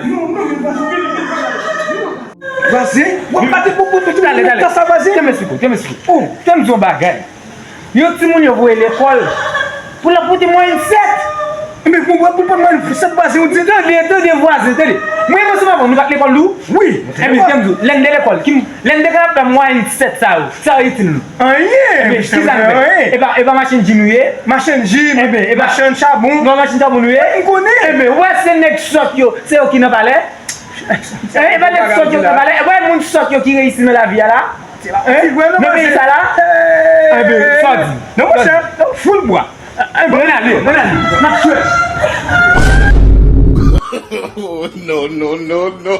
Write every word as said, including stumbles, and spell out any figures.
Non, non, vin, vin, vin, vin. Vwazen, w ap pati pou, pou, pou, pou, talè, talè. Sa, vwazen. Tè m esplike w, tè m esplike w. Oh. Tè m di yon bagay. Yon timoun yo voye lekòl pou l ap pote mwayèn sèt. Ebyen, pou, pou, pou l pote mwayèn sèt, vwazen, ou di. Tande, tande, vwazen, tande. Mwen, mwen, se pa bon, nou pa t lekòl, nou? Wi. Ebyen, tè m di w, lè n te lekòl, ki, lè n te kapab fè mwayèn sèt sa yo, sa yo itil nou? Anyen. Ebyen, kisa n fè? Anyen. E pa, e pa machann djin nou ye? Machann djin, machann chabon. Non, machann chabon nou ye? M konnen. Ebyen, ou wè se nèg sòt yo, se yo ki nan palè? Eh, e pa nèg sòt yo ki nan palè? E pa moun sòt yo ki reyisi nan lavi a la? Hein? Nan peyi sa la? Ebyen, sa w di? Non, monchè, full bwa. Ebyen, ann ale, ann ale. N ap jwe. Oh, no, no, no, no.